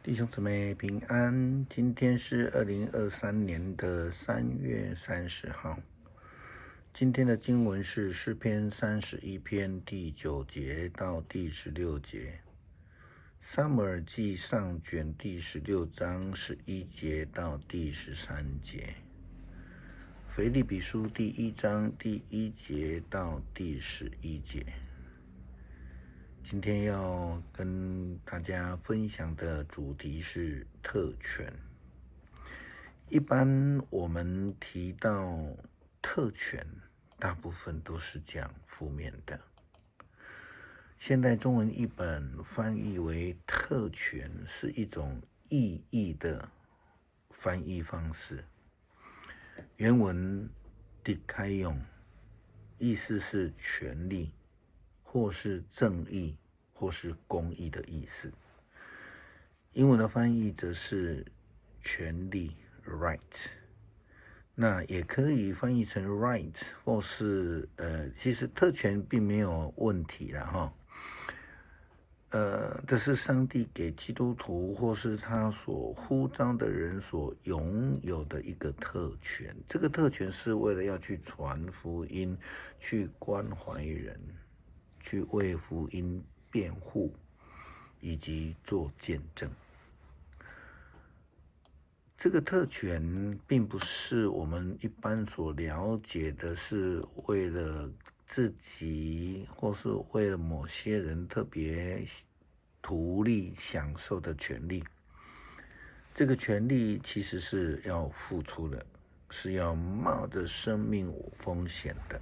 弟兄姊妹平安，今天是2023年的3月30号。今天的经文是诗篇31篇第9节到第16节，撒母耳记上卷第16章11节到第13节，腓立比书第1章第1节到第11节。今天要跟大家分享的主题是特权。一般我们提到特权，大部分都是讲负面的。现代中文译本翻译为特权，是一种意译的翻译方式。原文 dikaion，意思是权利，或是正义，或是公义的意思。英文的翻译则是权利（right），那也可以翻译成 right，或是其实特权并没有问题了哈。这是上帝给基督徒或是他所呼召的人所拥有的一个特权。这个特权是为了要去传福音，去关怀人，去为福音辩护，以及做见证。这个特权并不是我们一般所了解的，是为了自己或是为了某些人特别图利享受的权利。这个权利其实是要付出的，是要冒着生命风险的。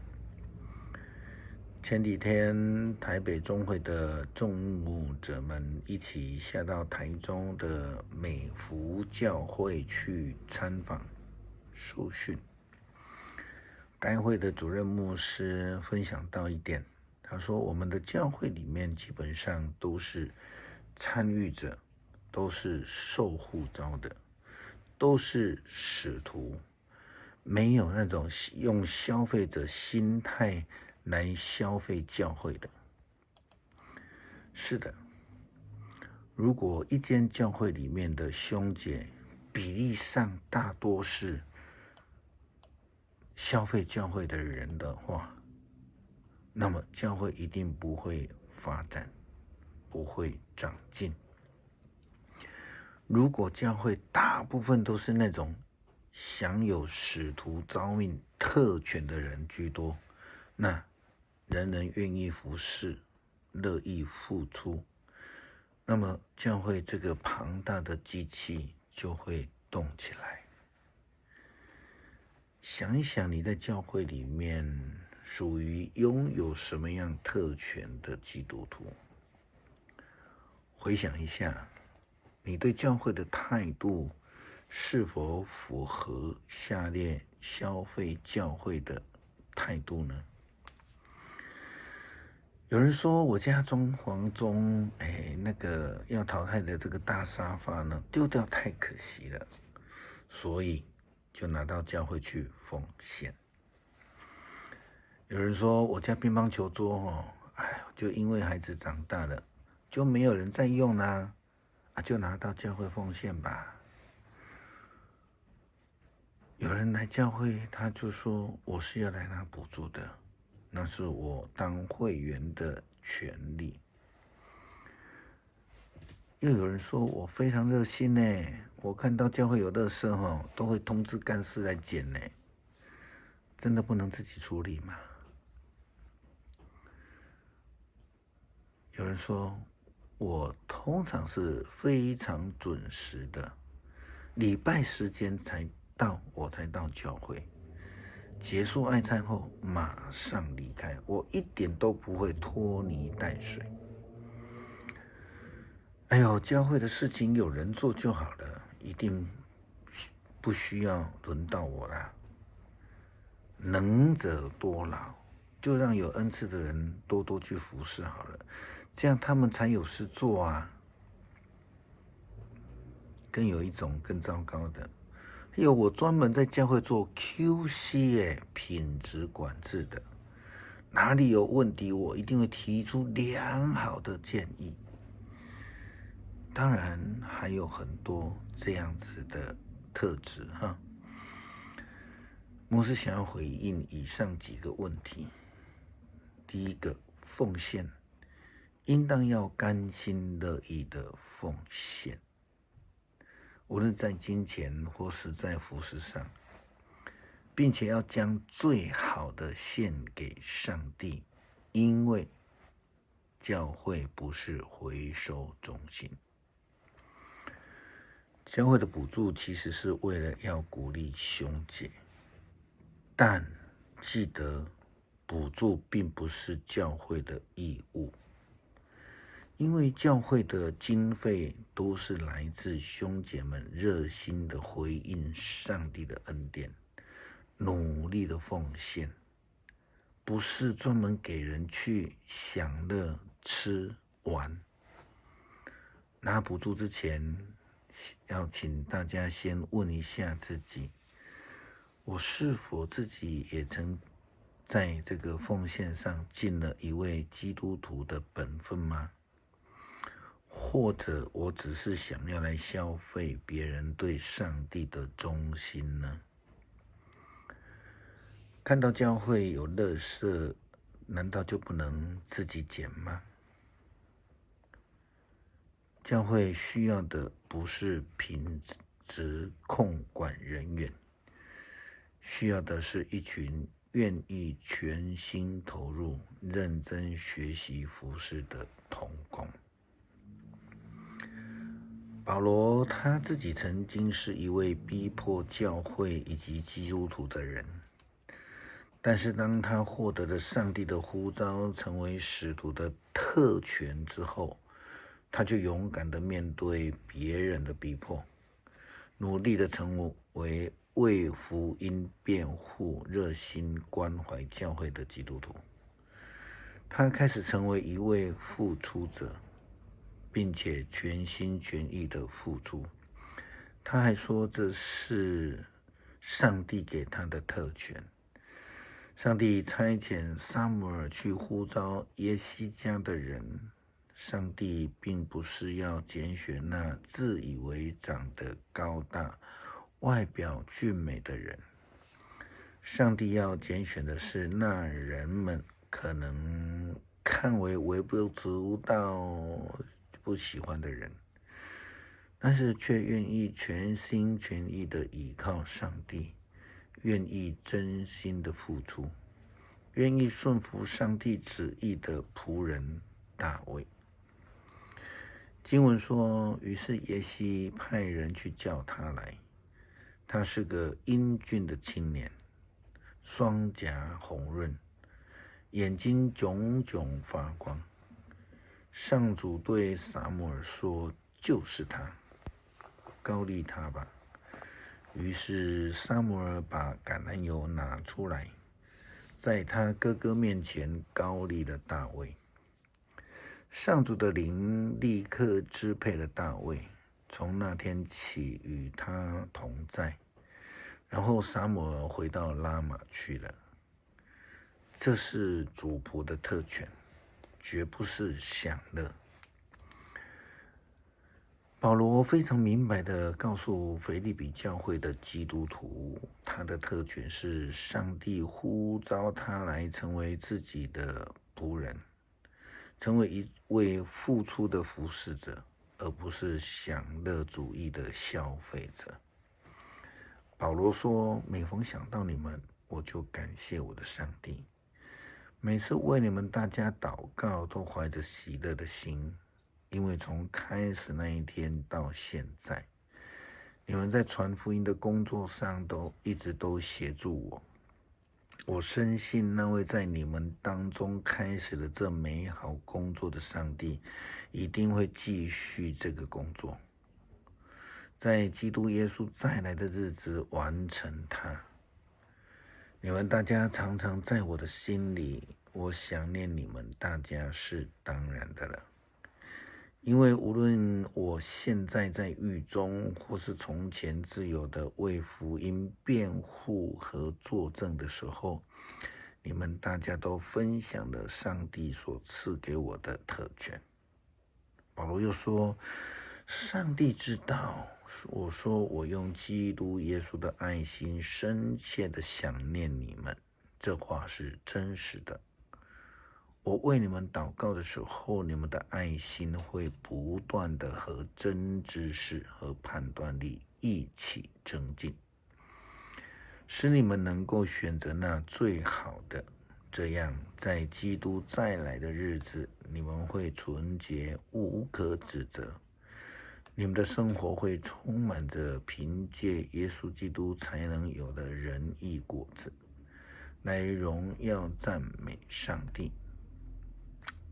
前几天，台北中会的众牧者们一起下到台中的美福教会去参访受训。该会的主任牧师分享到一点，他说：“我们的教会里面基本上都是参与者，都是受呼召的，都是使徒，没有那种用消费者心态来消费教会的。”是的，如果一间教会里面的兄姐比例上大多是消费教会的人的话，那么教会一定不会发展，不会长进。如果教会大部分都是那种享有使徒召命特权的人居多，那人人愿意服侍，乐意付出，那么教会这个庞大的机器就会动起来。想一想，你在教会里面属于拥有什么样特权的基督徒？回想一下，你对教会的态度是否符合下列消费教会的态度呢？有人说，我家装潢中，哎，那个要淘汰的这个大沙发呢，丢掉太可惜了，所以就拿到教会去奉献。有人说，我家乒乓球桌哦，哎，就因为孩子长大了，就没有人再用啦，啊，就拿到教会奉献吧。有人来教会，他就说我是要来拿补助的，那是我当会员的权利。又有人说我非常热心呢，我看到教会有垃圾哈，都会通知干事来捡呢。真的不能自己处理吗？有人说我通常是非常准时的，礼拜时间才到，我才到教会。结束爱餐后马上离开，我一点都不会拖泥带水。哎呦，教会的事情有人做就好了，一定不需要轮到我啦。能者多劳，就让有恩赐的人多多去服侍好了，这样他们才有事做啊。更有一种更糟糕的，有我专门在教会做 QC 哎，品质管制的，哪里有问题，我一定会提出良好的建议。當然還有很多這樣子的特質哈。牧師想要回應以上幾個問題。第一個，奉獻應當要甘心樂意的奉獻，無論在金錢或是在服事上，並且要將最好的獻給上帝，因為教會不是回收中心。教會的補助其實是為了要鼓勵兄姐，但記得補助並不是教會的義務，因為教會的經費都是來自兄姐們熱心的回應上帝的恩典，努力的奉獻，不是專門給人去享樂、吃、玩。拿補助之前，要請大家先問一下自己：我是否自己也曾在這個奉獻上盡了一位基督徒的本分嗎？或者我只是想要來消費別人對上帝的忠心呢？看到教會有垃圾，難道就不能自己撿嗎？教會需要的不是品質控管人員，需要的是一群願意全心投入、認真學習服事的同工。保羅他自己曾經是一位逼迫教會以及基督徒的人，但是當他獲得了上帝的呼召，成為使徒的特權之後，他就勇敢的面對別人的逼迫，努力的成為為福音辯護、熱心關懷教會的基督徒。他開始成為一位付出者，並且全心全意的付出。他還說這是上帝給他的特權。上帝差遣撒母耳去呼召耶西家的人。上帝並不是要揀選那自以為長得高大、外表俊美的人。上帝要揀選的是那人們可能看為微不足道、不喜歡的人，但是卻願意全心全意的倚靠上帝，願意真心的付出，願意順服上帝旨意的僕人大衛。經文說，於是耶西派人去叫他來。他是個英俊的青年，雙頰紅潤，眼睛炯炯發光。上主對撒母耳說：“就是他，膏立他吧。”於是撒母耳把橄欖油拿出來，在他哥哥面前膏立了大衛。上主的靈立刻支配了大衛，從那天起與他同在。然後撒母耳回到拉瑪去了。這是主僕的特權，絕不是享樂。保羅非常明白地告訴腓立比教會的基督徒，他的特權是上帝呼召他來成為自己的僕人，成為一位付出的服事者，而不是享樂主義的消費者。保羅說：“每逢想到你們，我就感謝我的上帝。每次為你們大家禱告，都懷着喜樂的心，因為從開始那一天到現在，你們在傳福音的工作上都一直都協助我。我深信那位在你們當中開始了這美好工作的上帝，一定會繼續這個工作，在基督耶穌再來的日子完成它。你們大家常常在我的心裡，我想念你們大家是當然的了。因為無論我現在在獄中，或是從前自由的為福音辯護和作證的時候，你們大家都分享了上帝所賜給我的特權。”保羅又說：“上帝知道，我說我用基督耶穌的愛心深切的想念你們，這話是真實的。我為你們禱告的時候，你們的愛心會不斷的和真知識和判斷力一起增進，使你們能夠選擇那最好的。這樣，在基督再來的日子，你們會純潔無可指責。你們的生活會充滿着憑借耶穌基督才能有的仁義果子，來榮耀讚美上帝。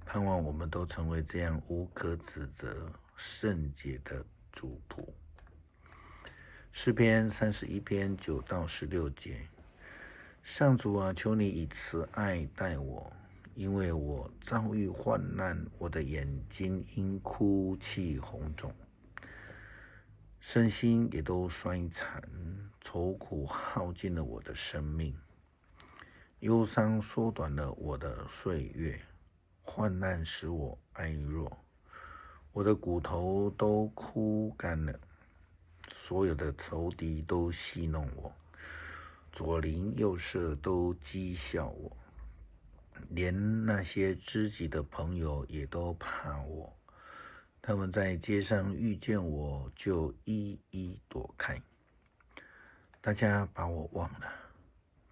盼望我們都成為這樣無可指責、聖潔的主僕。詩篇31篇9到16節：上主啊，求你以慈愛待我，因為我遭遇患難，我的眼睛因哭泣紅腫，身心也都衰殘，愁苦耗盡了我的生命，憂傷縮短了我的歲月。患難使我哀弱，我的骨頭都枯乾了。所有的仇敵都戲弄我，左鄰右舍都譏笑我，連那些知己的朋友也都怕我。他們在街上遇見我，就一一躲開。大家把我忘了，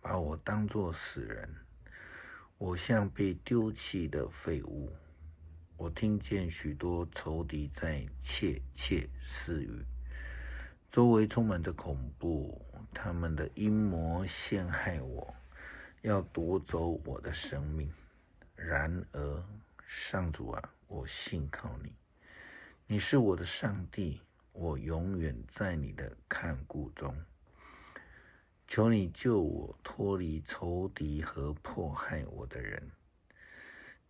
把我當作死人。我像被丟棄的廢物。我聽見許多仇敵在竊竊私語，周圍充滿着恐怖，他們的陰謀陷害我，要奪走我的生命。然而，上主啊，我信靠你，你是我的上帝，我永遠在你的看顧中。求你救我脫離仇敵和迫害我的人。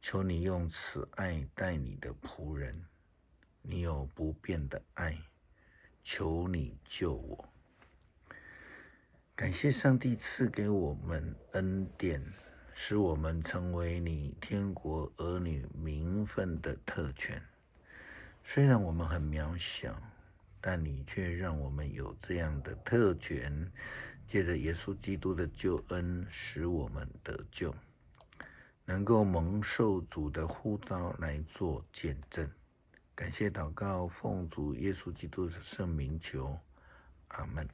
求你用慈愛待你的僕人，你有不變的愛。求你救我。感謝上帝賜給我們恩典，使我們成為你天國兒女名分的特權。雖然我們很渺小，但你卻讓我們有這樣的特權。借着耶穌基督的救恩，使我們得救，能夠蒙受主的呼召來做見證。感謝禱告，奉主耶穌基督的聖名求，阿門。